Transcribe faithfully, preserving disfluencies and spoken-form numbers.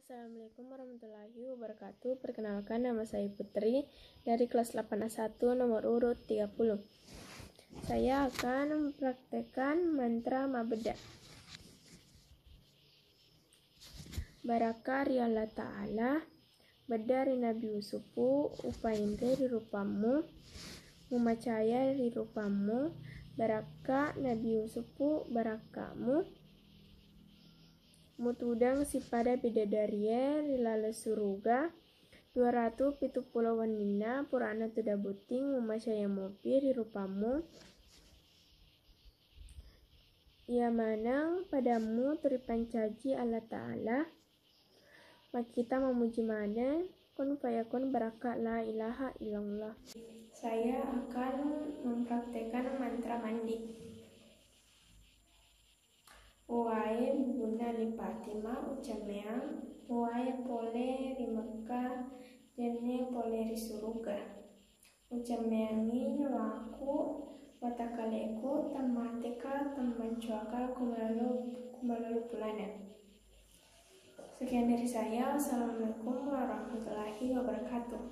Assalamualaikum warahmatullahi wabarakatuh. Perkenalkan, nama saya Putri dari kelas delapan A satu, nomor urut tiga puluh. Saya akan mempraktekkan mantra mabbedda. Barakka ri Allah Ta'ala, bedda ri Nabi Yusufu, upainre ri rupammu, mumacaya ri rupammu, barakka Nabi Yusufu, barakkamu, mutudang sippada bidadarie ri laleng suruga, dua ratu pitu pulo wenninna purana tudang botting mumacaya mopi ri rupammu, iya maneng padammu tu ripancaji Allah Ta'ala, makkita mamuji maneng, kun fayakun, barakka la ilaha illallah. Saya akan mempraktekkan mantra mandi. Uwae bubunna Ali Fatimah ucammeang, uwae pole ri Mekkah, jenne pole ri suruga. Ucammeangngi nyawaku, watakaleku, temmateka, temmancuaka, kumalolo, kumalolo pulana. Sekian dari saya. Wassalamualaikum warahmatullahi wabarakatuh.